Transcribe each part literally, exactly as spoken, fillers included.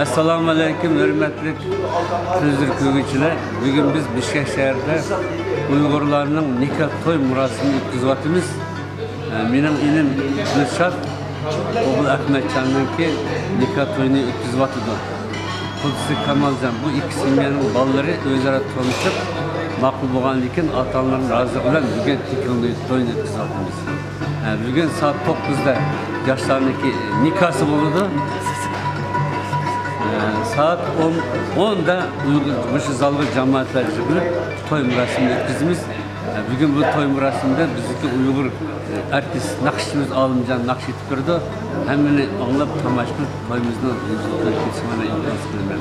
ئەسسالامۇ ئەلەيكۇم، ھۆرمەتلىك تېلېۋىزور كۆرگۈچىلەر. بۈگۈن بىز بىشكەك شەھىرىدە ئۇيغۇرلارنىڭ نىكاھ توي مۇراسىمىنى ئۆتكۈزۈۋاتىمىز. ئە، مېنىڭ ئىنىم دىلشات ئوغۇل ئەخمەتجاننىڭكى نىكاھ تويىنى ئۆتكۈزۈۋاتىدۇ. قۇددۇسى كامالجان، بۇ ئىككى سىمىيەنىڭ بالىلىرى ئۆزئارا تونۇشۇپ، ماقۇل بولغاندىن كېيىن، ئاتا-ئانىلارنىڭ رازىلىقى بىلەن بۈگۈن نىكاھ تويىنى ئۆتكۈزۈۋاتىمىز. ھە، بۈگۈن سائەت توققۇزدا ياشلارنىڭكى نىكاسى بولىدۇ. ھە، سائەت ئون، ئوندا ئۇيغۇر مۇشۇ زالغا جامائەتلەر يىغىلىپ توي مۇراسىمىنى ئۆتكۈزىمىز. ھە، بۈگۈن بۇ توي مۇراسىمىدا بىزنىڭكى ئۇيغۇر ئارتىس، ناخشىچىمىز ئالىمجان ناخشا ئېيتىپ بېرىدۇ. ھەممىنى ئاڭلاپ، تاماشا قىلىپ، تويىمىزنى يۈزلۈك كۆرۈپ كېتىشىڭلارنى ئىلتىماس قىلىمەن.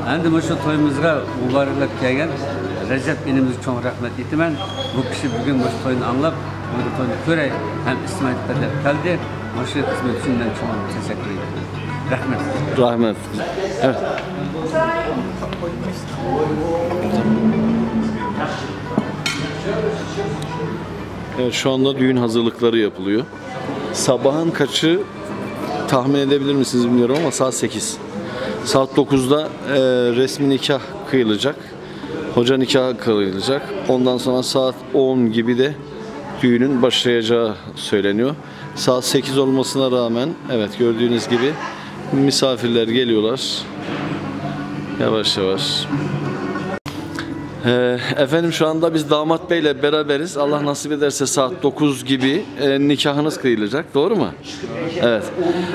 ئەمدى مۇشۇ تويىمىزغا مۇبارەكلەپ كەلگەن رەجەپ ئىنىمىزگە چوڭ رەھمەت ئېيتىمەن. بۇ كىشى بۈگۈن مۇشۇ توينى ئاڭلاپ، بۇ توينى كۆرەي ھەم ئىسمائىل دەپ كەلدى. مۇشۇ خىزمەت ئۈچۈن مەن چوڭ تەشەككۈر ئېيتىمەن. رەھمەت. رەھمەت. Evet. Evet, şu anda düğün hazırlıkları yapılıyor. Sabahın kaçı tahmin edebilir misiniz bilmiyorum ama saat sekiz. Saat dokuzda, e, resmi nikah kıyılacak. Hoca nikahı kıyılacak. Ondan sonra saat on gibi de düğünün başlayacağı söyleniyor. Saat sekiz olmasına rağmen, evet, gördüğünüz gibi misafirler geliyorlar. Yavaş yavaş. Ee, efendim, şu anda biz damat beyle beraberiz. Allah nasip ederse saat dokuz gibi, e, nikahınız kıyılacak. Doğru mu? Evet.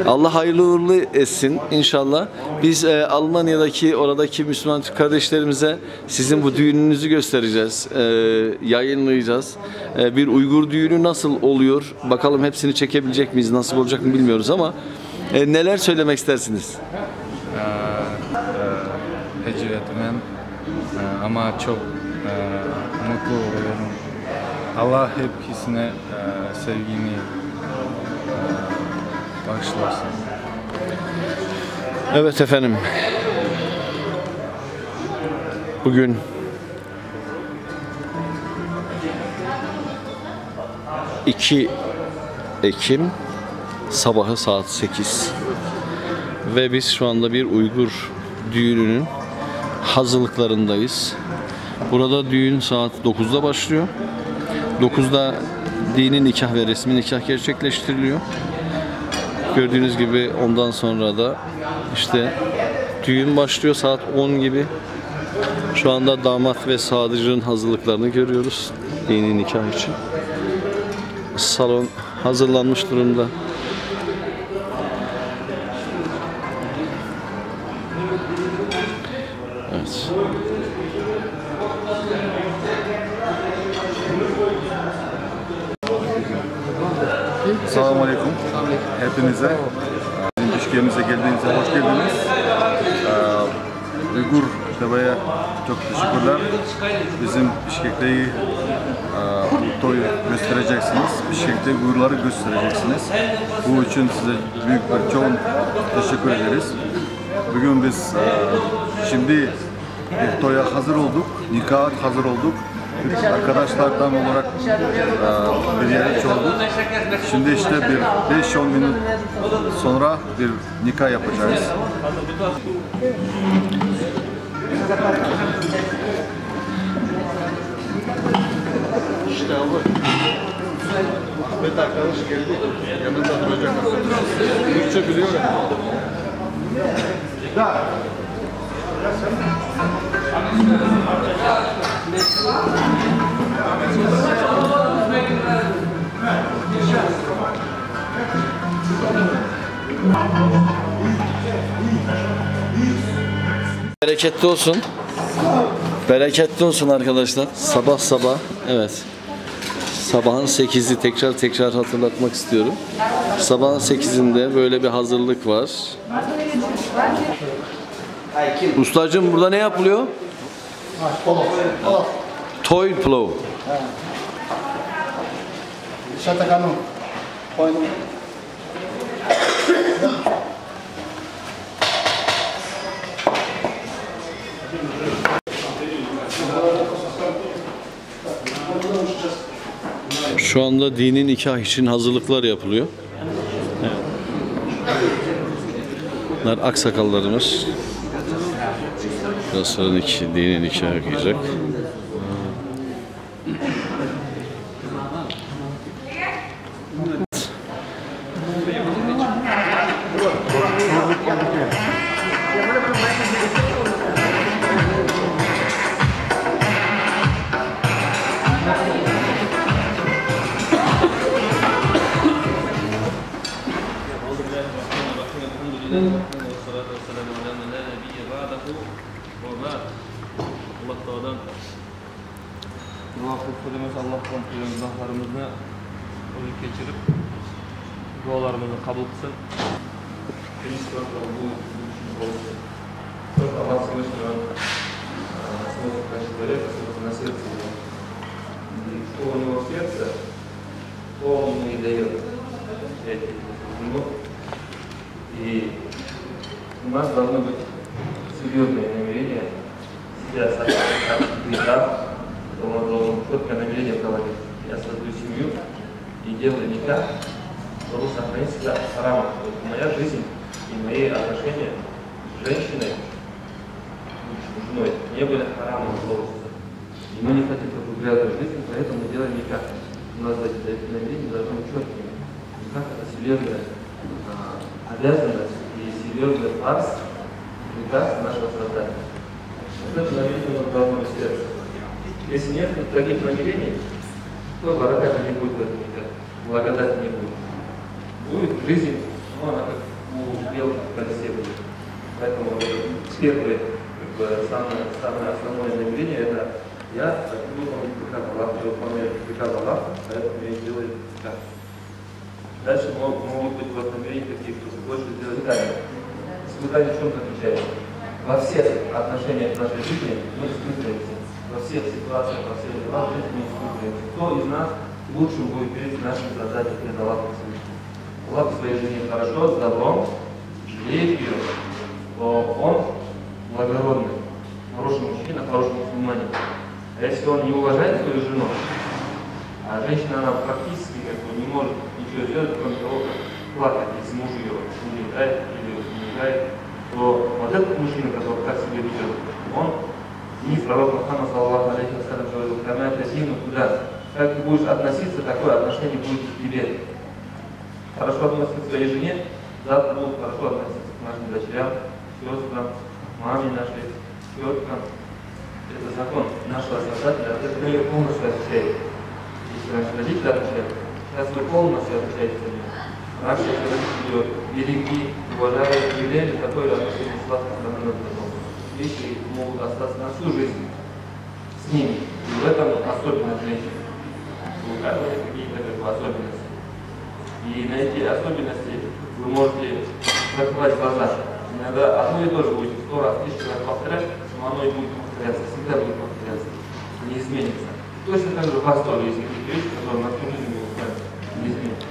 Allah hayırlı uğurlu etsin inşallah. Biz, e, Almanya'daki, oradaki Müslüman Türk kardeşlerimize sizin bu düğününüzü göstereceğiz, e, yayınlayacağız. E, bir Uygur düğünü nasıl oluyor? Bakalım hepsini çekebilecek miyiz, nasıl olacak mı bilmiyoruz ama, e, neler söylemek istersiniz? Ee, e, acı etmem. Ee, ama çok, e, mutlu oluyorum. Allah hepsine, e, sevgini, e, bağışlasın. Evet efendim. Bugün iki Ekim sabahı saat sekiz ve biz şu anda bir Uygur düğününün hazırlıklarındayız. Burada düğün saat dokuzda başlıyor. Dokuzda dini nikah ve resmi nikah gerçekleştiriliyor. Gördüğünüz gibi ondan sonra da işte düğün başlıyor saat on gibi. Şu anda damat ve sadıcının hazırlıklarını görüyoruz. Dini nikah için. Salon hazırlanmış durumda. Evet. Selamun aleyküm hepinize. Bizim Bişkek'imize geldiğinize hoş geldiniz. Ee, Uygur T V'ye çok teşekkürler. Bizim Bişkek'teyi, e, bu toyu göstereceksiniz. Bişkek'te Uygurları göstereceksiniz. Bu için size büyük bir çok teşekkür ederiz. Bugün biz, e, şimdi bir toya hazır olduk. Nikah hazır olduk. Arkadaşlar tam olarak, e, bir yere çoğulduk. Şimdi işte bir beş on minut sonra bir nikah yapacağız. İşte abi. Ahmet arkadaş geldi. Yanında duracak. Türkçe biliyor. Da. Bereketli olsun. Bereketli olsun arkadaşlar. Sabah sabah, evet. Sabahın sekizi, tekrar tekrar hatırlatmak istiyorum. Sabahın sekizinde böyle bir hazırlık var. Ustacığım, burada ne yapılıyor? Toy pillow. Şu anda dini nikah için hazırlıklar yapılıyor. Bunlar aksakallarımız. Biraz sonra nik-, dini nikah okuyacak. Alhamdulillah, والصلاة والسلام على من لا نبي بعده وبعد. Allah Taala'dan Allah'a kul demesi, Allah'tan günahlarımızı o geçirip dualarımızı kabul kılsın. Birinci sıra bu, bu için olsun. Çok Allah Всевышнего, э, смотрит на человека, смотрит на сердце его. И что у него в сердце, то он ему и дает. Эти, ну, И у нас должны быть серьезные намерения. Сейчас, как никак, то мы должны четкое намерение в голове. Я создаю семью и делаю никак, чтобы сохранить себя от харама, чтобы моя жизнь и мои отношения с женщиной, с женой не были харамом, чтобы И мы не хотим такую грязную жизнь, поэтому делаем никак. У нас эти намерения должны быть четкими. Никак — это серьезная, а, обязанность и серьезный фарз, приказ нашего Создателя. Вот это намерение должно быть в сердце. Если нет таких намерений, то бараката не будет в этом никак. Благодати не будет. Будет жизнь, но она как у белки в колесе будет. Поэтому первое, как бы, самое, самое основное намерение — это я хочу выполнить приказ Аллаха, я выполняю приказ Аллаха, поэтому я делаю так. Дальше мо-, могут быть у вас намерения такие, чтобы больше сделать камеру. Испытание в чем заключается? Во всех отношениях нашей жизни мы испытываемся. Во всех ситуациях, во всех делах жизни мы испытываемся. Кто из нас лучшим будет перед нашим Создателем, перед Аллахом Всевышним? Аллах к своей жене хорошо, с добром, жалеет ее, то он благородный, хороший мужчина, хороший мусульманин. А если он не уважает свою жену, а женщина, она практически как бы не может ничего сделать, кроме того, как плакать, если муж ее унижает или унижает, то вот этот мужчина, который так себя ведет, он, и пророк Мухаммад, саллаллаху алейхи ва саллям, говорил: «Кама тадину тудан». Как ты будешь относиться, такое отношение будет к тебе. Хорошо относиться к своей жене, завтра будут хорошо относиться к нашим дочерям, сестрам, маме нашей, теткам. Это закон нашего Создателя, от этого мы полностью отвечаем. Если раньше родители отвечали, сейчас мы полностью отвечаем за неё. Раньше, если родители её берегли, уважали, жалели, такое отношение с вашей стороны должно быть. Вещи могут остаться на всю жизнь с ними. И в этом особенность женщины. У каждого есть какие-то, как бы, особенности. И на эти особенности вы можете закрывать глаза. Иногда одно и то же будете сто раз, тысячу раз повторять, но оно и будет повторяться, всегда будет повторяться, не изменится. Точно так же в вас тоже есть какие-то вещи, которые на всю жизнь будут с вами, не изменятся.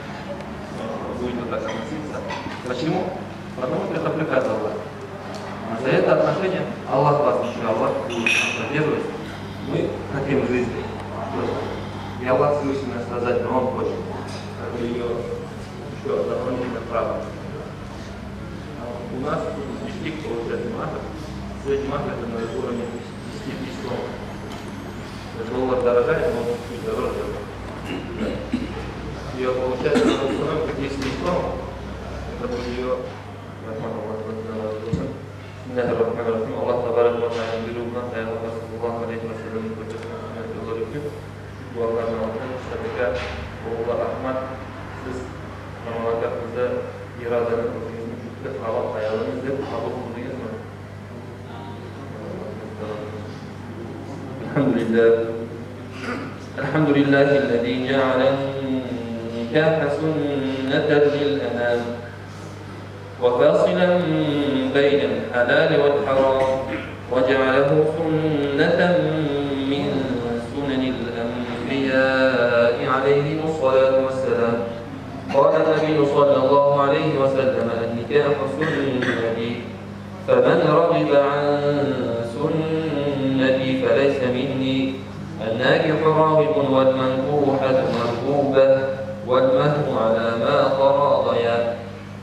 Будете так относиться. Почему? Потому что это приказ Аллаха. А за это отношение Аллах вас, иншаллах, будет поддерживать. Мы хотим жизни. И Аллах Всевышний наш Создатель, Он хочет. Как бы её ещё дополнительное право. А у нас тут достиг получается марка. Сегодня марка — это на уровне десяти тысяч сом. Доллар дорожает, но он чуть дороже. Её получается, на уровне десять тысяч сом. Это будет её بسم الله الرحمن الرحيم. Аллах табарак ва тааля буйругъундан Пайгъамбар саллаллаху алейхи ва салламны хужасына суннат ёллары ючюн шу дуаларны алды. Садыка оглу Ахмад, сиз Рамалакъ кызда ираданы оьзюгюзню джюкте халал аялыгъыз деб къабул къылдыгъызмы? الحمد لله. الحمد لله الذي جعل النكاح سنة للأنام. وفاصلا بين الحلال والحرام، وجعله سنة من سنن الأنبياء عليهم الصلاة والسلام. قال النبي صلى الله عليه وسلم: النكاح سنتي، فمن رغب عن سنتي فليس مني. الناكح راغب والمنكوحة مرغوبة، والمهر على ما تراضيا.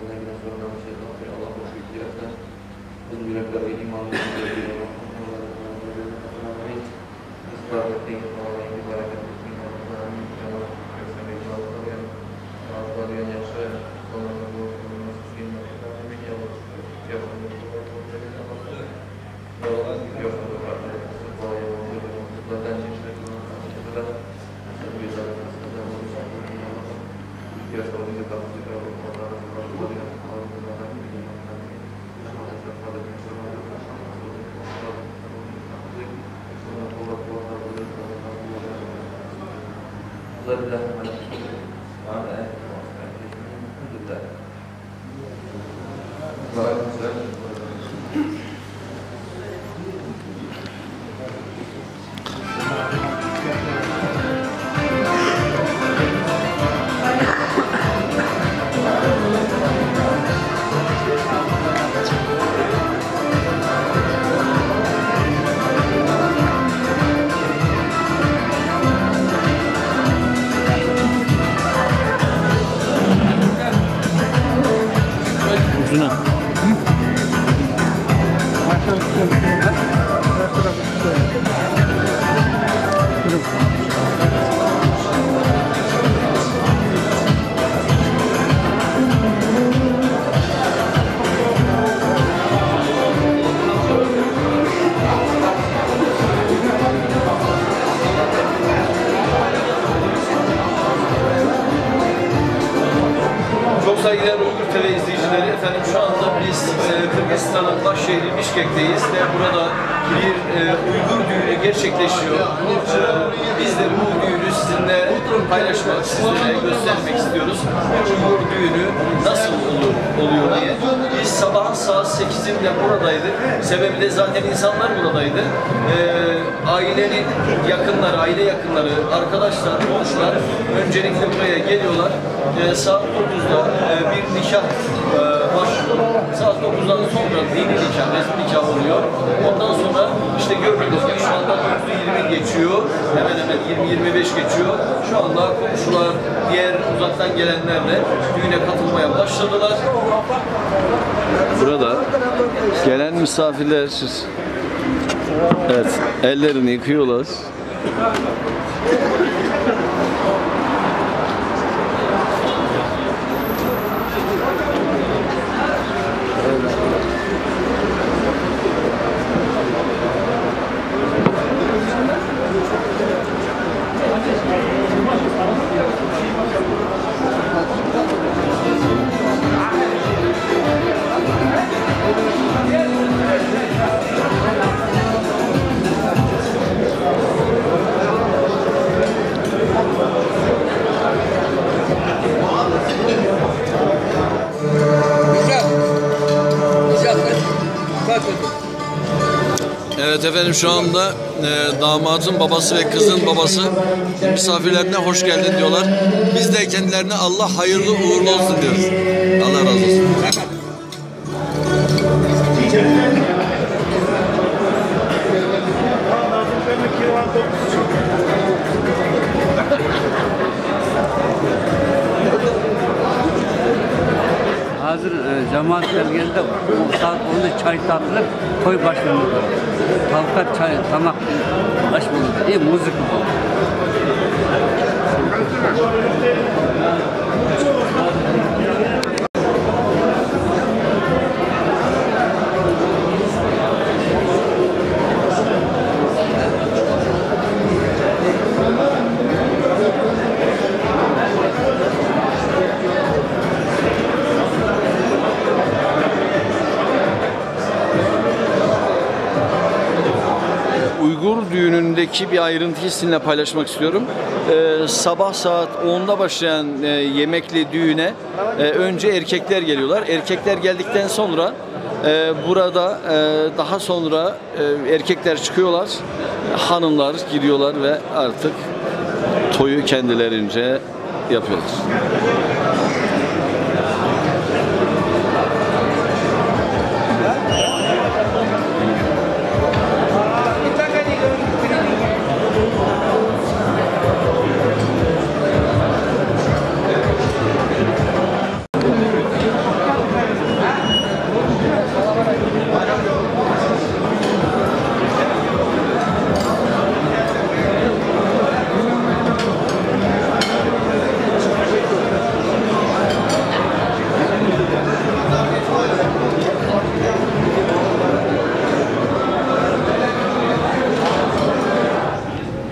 ئالدىدا گۇناھكارلارنى شەيتان، ئاللا بەخشىگە يارىسۇن. بىزنىڭ يۈرەكلەرگە ئىمان، ئىسرار ئېتىڭ، ئاللا يەنە بەرىكەت بەرسۇن. يا رب، يا رب، يا رب، يا رب، يا رب، يا رب، يا رب، يا رب، يا رب، يا رب، Çok saygıdeğer Uygur T V izleyicileri, efendim şu anda biz e, Kırgızistan'ın baş şehri Bişkek'teyiz ve burada bir e, Uygur düğünü gerçekleşiyor. E, biz de bu düğünü sizinle paylaşmak, sizlere göstermek istiyoruz. Bir Uygur düğünü nasıl olur, oluyor diye. Biz sabahın saat sekizinde buradaydık. Sebebi de zaten insanlar buradaydı. E, ailenin yakınları, aile yakınları, arkadaşlar, komşular öncelikle buraya geliyorlar. E, saat dokuzda e, bir nikah e, başlıyor. Saat dokuzdan sonra dini nikah, resmi nikah oluyor. Ondan sonra işte gördüğünüz gibi şu anda dokuz yirmi geçiyor. Hemen hemen yirmi yirmi beş geçiyor. Şu anda komşular, diğer uzaktan gelenler de düğüne katılmaya başladılar. Burada gelen misafirler, evet, ellerini yıkıyorlar. Güzel. Güzel. Bak. Evet efendim, şu anda e, damadın babası ve kızın babası misafirlerine hoş geldin diyorlar. Biz de kendilerine Allah hayırlı uğurlu olsun diyoruz. Allah razı olsun. Hazır e, cemaat gelgende saat onda çay tartılıp toy başlanır. Kalkar çay, tamak, aş bulunur. İyi müzik bu. Düğünündeki bir ayrıntıyı sizinle paylaşmak istiyorum. Ee, sabah saat onda başlayan, e, yemekli düğüne, e, önce erkekler geliyorlar. Erkekler geldikten sonra, e, burada, e, daha sonra, e, erkekler çıkıyorlar, hanımlar gidiyorlar ve artık toyu kendilerince yapıyorlar.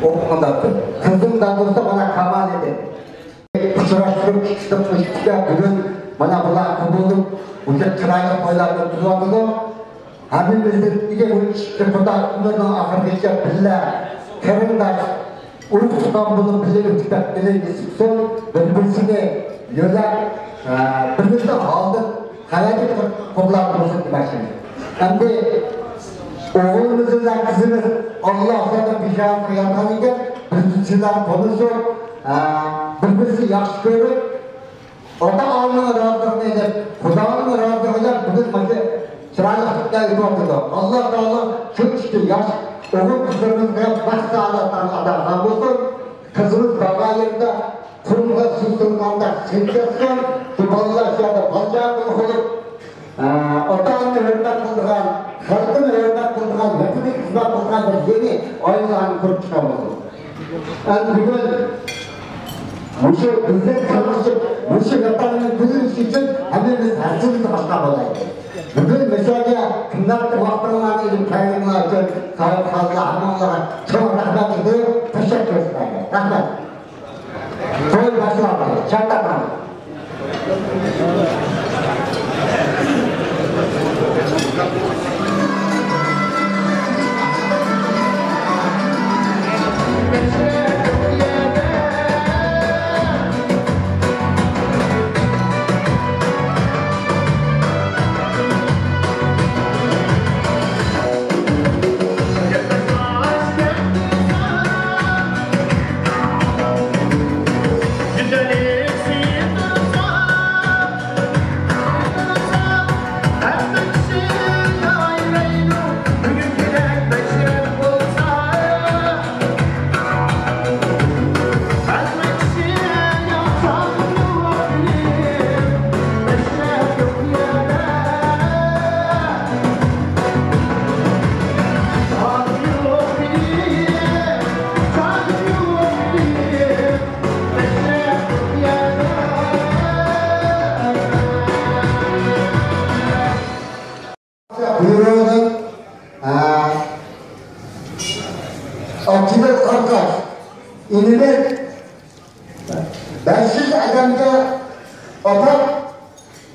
ئۇ مۇنداق، قىزىم دادىسى مانا كامال ئىدى. ئۇچراشتۇرۇپ چىقىشلىق ئىشتىكى بۈگۈن مانا بۇلار قوبۇللۇق، مۇشۇ چىرايلىق تويلارنى ئۆتكۈزۈۋاتىدۇ. ھەممىمىزدىن ئىگە بۇ ئىشتىكى خۇدا ئۆمرىنىڭ ئاخىرىغىچە بىللە قېرىنداش، ئۇرۇق تۇغقان بولۇپ بىللە ئۆتۈپ كەتكىلى نېسىپ قىلسۇن. بىر-بىرسىنى يۆلەپ، ئە، بىر-بىرسىنىڭ ھالىدىن خەۋەردار قىلىپ قوبۇل بولسۇن دېمەكچىمەن. ئەمدى ئوغلىمىز بىلەن قىزىمىز ئاللا سەۋەب پېشانىغا ياتقان ئىكەن، بىر-بىرسى بىلەن تونۇشۇپ، ئە، بىر-بىرسىنى ياخشى كۆرۈپ، ئاتا-ئانىنىڭ رازىلىقىنى ئېلىپ، خۇدانىڭ رازىلىقى بىلەن بۈگۈن مۇشۇ چىرايلىق كۈنلەر ئۆتۈۋاتىدۇ. ئاللا تائالا شۇ ئىككى ياش ئوغۇل قىزلىرىمىزغا بەخت-سائادەتلەرنى ئاتا قىلغان بولسۇن. قىزىمىز بارغان يېرىدە قۇمغا سۇ سىڭغاندەك سىڭىپ كەتسۇن. شۇ بالىلار شۇ يەردە بالا-چاغىلىق بولۇپ، ئاتا-ئانىنى ھۆرمەت قىلىدىغان، خەلقىنى ھۆرمەت قىلىدىغان، ۋەتىنىگە خىزمەت قىلىدىغان بىر يېڭى ئائىلىلەرنى قۇرۇپ چىققان بولسۇن. ئەمدى بۈگۈن مۇشۇ بىزدەك تالىشىپ، مۇشۇ ۋەتەننى گۈللىنىشى ئۈچۈن ھەممىمىز ھەسرىتىمىزنى باشقا بولايلى. بۈگۈن مۇشۇ يەرگە قىممەتلىك ۋاقتىڭلارنى ئېلىپ كەلگىنىڭلار ئۈچۈن سايىت خانلار ھەممىڭلارغا چوڭ رەھمەت ئېيتىپ تەشەككۈر سىلەرگە. رەھمەت. توي باشلاندى. شادلىق. بۇيرۇقىدىن، ئە، ئابدۇللا قارقاش، ئىنىمىز بەش يۈز ئادەمگە ئاتاپ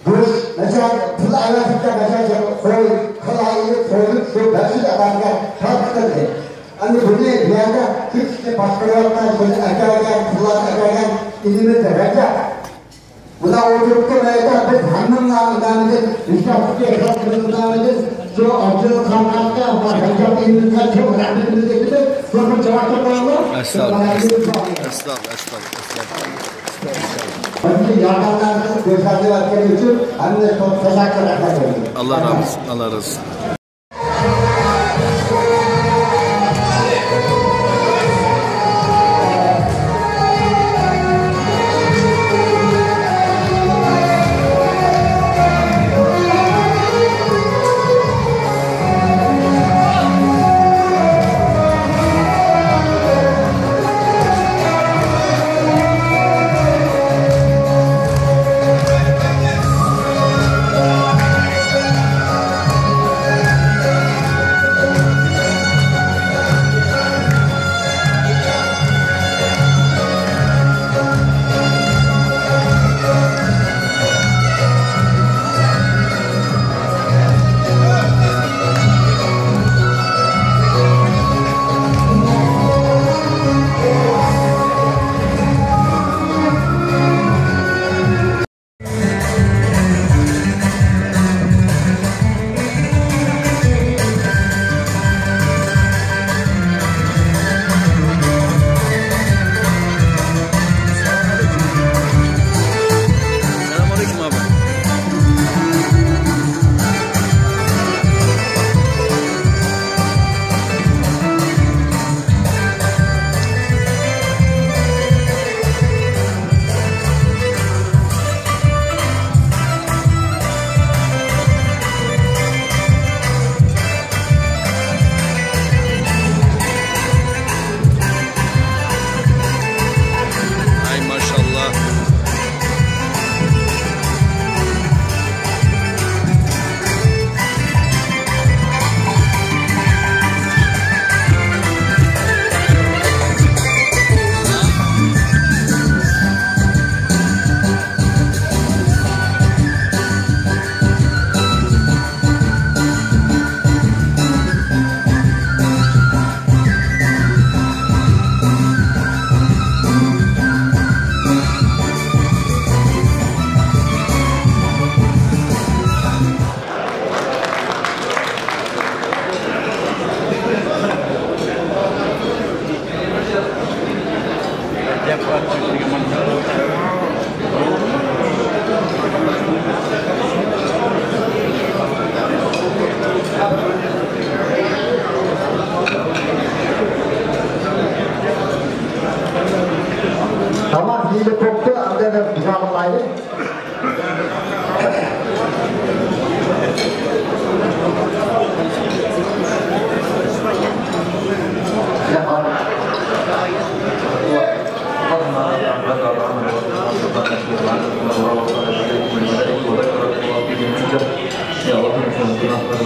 گۆش، مەسىلەن، پۇل ئەۋەتىپتە، مەسىلەن، قوي، كالا ئېلىپ سويۇپ، شۇ بەش يۈز ئادەمگە تارقىتىلدى. ئەمدى بۇنى بۇ يەردە كۈچ باشقۇرۇۋاتقان، بۇنى ئەكەلگەن، پۇللارنى ئەكەلگەن ئىنىمىز رەجەپ. مۇنداق ئولتۇرۇپتۇ، مەيدە بىز ھەممىڭلارنىڭ نامىدىن، نىشاستىكى خەلقىمىزنىڭ نامىدىن شۇ ئابدۇللا قارقاشقا ۋە رەجەپ ئىنىمىزگە چوڭ رەھمىتىمىزنى ئېيتىمىز. شۇ بىر چاۋاك توپلاڭلار. ئەستاغپۇرۇللا. ئەستاغپۇرۇللا. ئەستاغپۇرۇللا. ئەستاغپۇرۇللا. بىزگە ياردەملەرنى كۆرسەتكەن ئۈچۈن ھەممىگە چوڭ تەشەككۈر، رەھمەت بەردىم. ئاللا رازى بولسۇن. ئاللا رازى بولسۇن.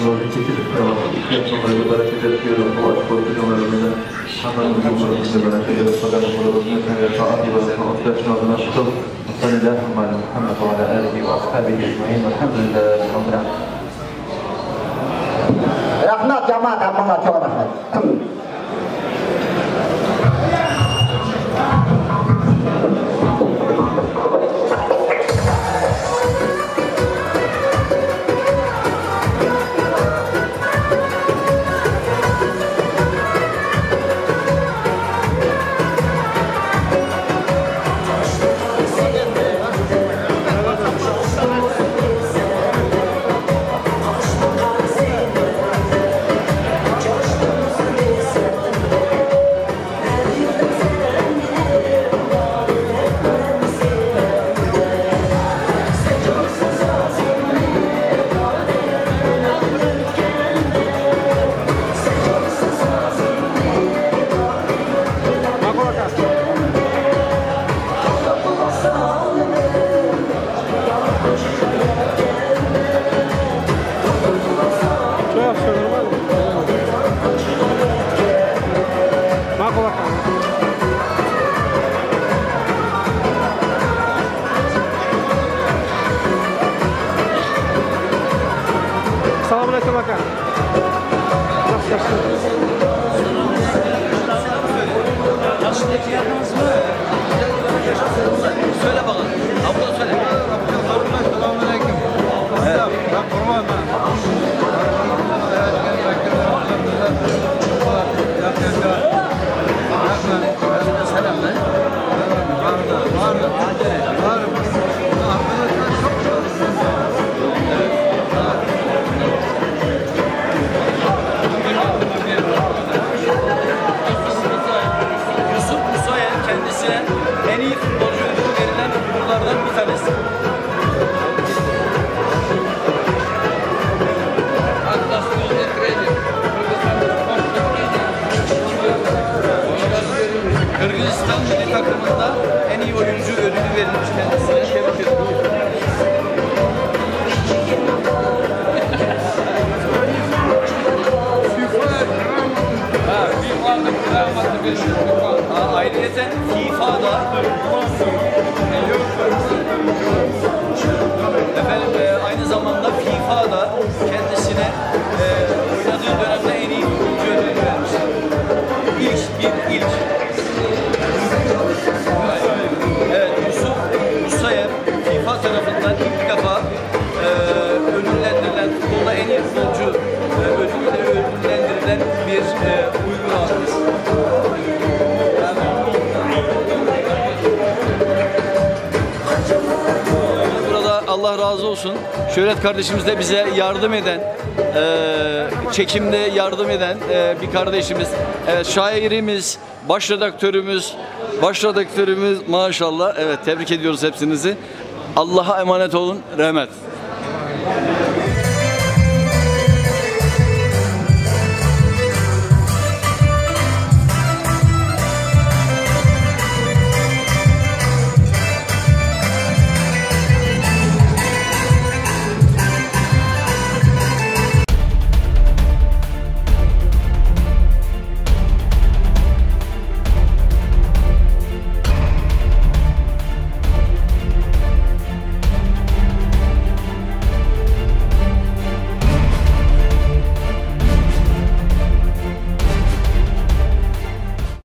روزى چېكىلىپ تۇرۇڭ. ئىككى ياقنىڭ روزى بەرىكەتلىك يولى قوۋاش بولسۇن، يوللىرىمىزنى، ھەممىمىزنىڭ روزىسىنى بەرىكەتلىك قىلغان، روزىمىزنى ھەممە سائەت ئىبادەتنى ئوتتۇراشتۇرغان قىلىپ، وصلى اللهم على محمد وعلى آله وأصحابه أجمعين، والحمد لله رب العالمين. رەھمەت، جامائەت، ھەممىڭلار چوڭ رەھمەت. ماقۇل ئاكا. ئەسسالامۇئەلەيكۇم ئاكا. ياخشى، ياخشى. Söyle bakalım. Abla söyle. Selamünaleyküm. Evet. Ben Kurban ben. Selam. Yusuf Musayev kendisine en iyi futbolcu ödülü verilen Uygurlardan bir tanesi. Kırgızistan milli takımında en iyi oyuncu ödülü verilmiş kendisine. Tebrik ediyorum. Ha, FIFA'nın kreması bir şey. Ha, ayrıca FIFA'da efendim, e, aynı zamanda FIFA'da kendisine, e, oynadığı dönemde en iyi futbolcu ödülü vermişler. İlk, bir ilk. Evet, Yusuf Musayev FIFA tarafından ilk defa, e, ödüllendirilen, futbolda en iyi futbolcu, e, ödülüyle ödüllendirilen bir, e, Uygur abimiz. Burada Allah razı olsun. Şöhret kardeşimiz de bize yardım eden, e, çekimde yardım eden, e, bir kardeşimiz. Evet, şairimiz, baş redaktörümüz, baş redaktörümüz maşallah. Evet, tebrik ediyoruz hepsinizi. Allah'a emanet olun. Rahmet.